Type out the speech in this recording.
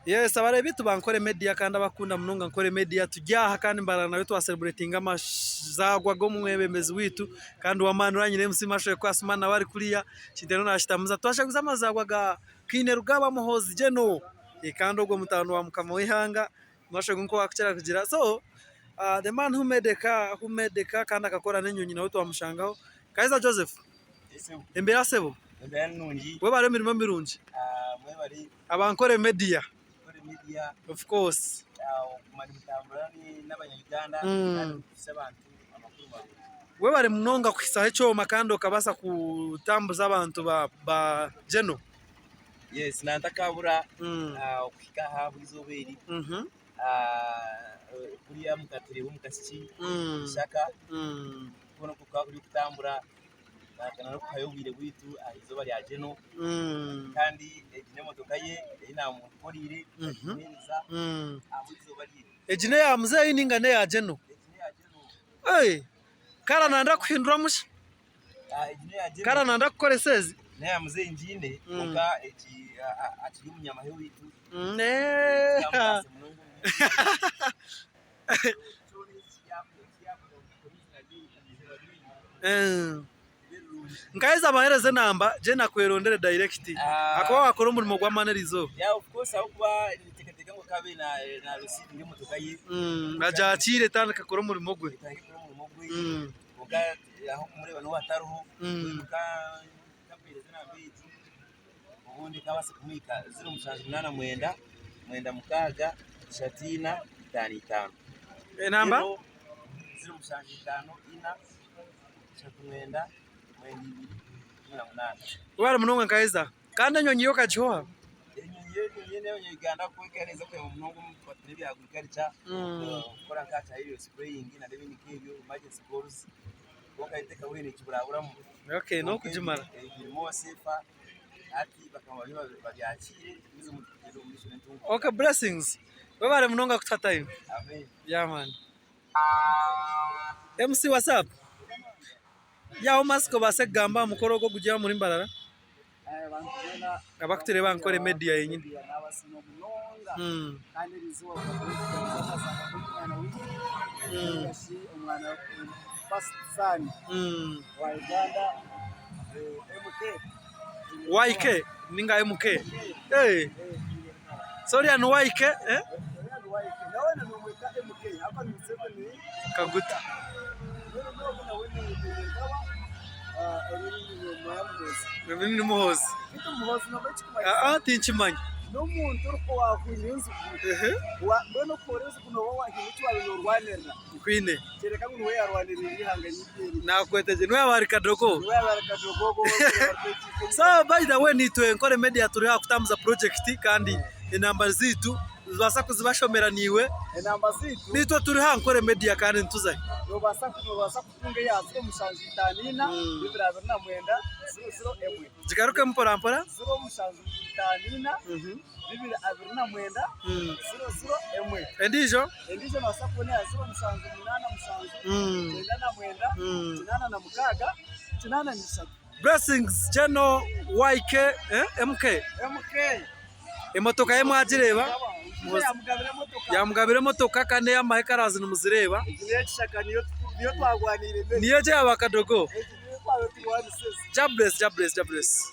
Yes abareebi baitu ba Nkore Media kandi abakukunda munonga Nkore Media turi aha kandi mbarara nawe twa celebratinga amazaarwa g'omwebembezi waitu kandi ow'amaani oranyine MC Marshal Kwasima nawe ari kuriya Kintendo naashitamuza twashaguza amazaarwa ga Kainerugaba Muhoozi General kandi ogwo mutaano wa mukama w'eihanga Marshal nk'oku arikukira kugira so the man who made a car who made a car kandi akakora n'enyonyi nawe twamushangaho. Kaiza Joseph embeera sebo? Embeera ni nungi. Webare emirimo mirungi. Mwebare. Aba Nkore Media. Nkore Media. Of course. Okuguma nimutambura n'abanya-Uganda kandi mukuhitsya abantu amakuru marungi. Webare munonga kuhitsaho ekyoma kandi okabaasa kutambuza abantu ba Geno. Yes, nantakabura okuhika aha bw'eizooba eri. Kuriya mukatureeba omu kasiki kishaka kwona oku kukaba kuri okutambura n'okuhayo obwire bwaitu aha izooba rya Geno kandi egi n'emotoka ye ei naamukoreire nagimuheereza ahabw'eizooba rye. Egi n'eya muzeeyi nainga n'eya Geno? Egi n'eya Geno. Kara nanda kuhinduramu shi? Egi n'eya Geno. Kara nanda kukoresa ezi? N'eya muzeeyi ngiine kwonka egi akiri omunyamahe waitu. Nkaheza abahereza enamba Jane akwerondere direct ahakuba wakora omurimo gw'amaani erizooba. Agyakiire etandike kukora omurimo gwe. Obundi nkaabaasa kumuhika 0789 96 34 55. Enamba? 0754 39 92 18. Webare munonga Nkaheza. Kandi enyonyi yo okagiha oha? Enyonyi yo enyonyi n'ey'abanya Uganda kwonka neeza kuhwera munonga omu kukwata ebya agriculture, kukora nka aerial spraying n'ebindi nk'ebyo, emergency calls. Kwonka yo tekahwire nekiburaburamu. Okay, n'okugimara. Eri more safer. Hati bakaba bariyo babyakiire tugumize nitugyenda omu maisho n'entunguka. Okay, blessings. Webare munonga kutuha time. Amen. Yeah man. MC what's up? Yaho masiko obaase kugamba aha mukoro ogu oguri omuri Mbarara? Abakutureeba aha Nkore Media yenyine. YK ninga MK? So oriya ni YK? Kaguta. Ebi ni Muhoozi. Aa tinkimanya. Nkwine. Nakweta gye niwe yaaba ari Kadogo. So by the way naitwe Nkore Media turi aha kutambuza project kandi enamba zaitu nibaasa kuzibashomera naiwe. Enamba zaitu. Naitwe turi aha Nkore Media kandi nituzayo. Noobaasa kutunga eya 0754 229 00 emwe. Gigarukemu mporampora. 0754 229 00 emwe. Endiijo? Endiijo noobaasa kubona eya 0787 96 83. Blessings General YK eh, MK. MK. Emotoka ye mwagireeba? Yamugabira emotoka. Yamugabira emotoka kandi ey'amahe karazi nimuzireeba. Egi n'ey'ekishaka niyo niyo twarwaniire mbere. Niyo egyo eya bakadogo. Egi niyo twabaire turwanisa ezi. Jah bless, Jah bless, Jah bless.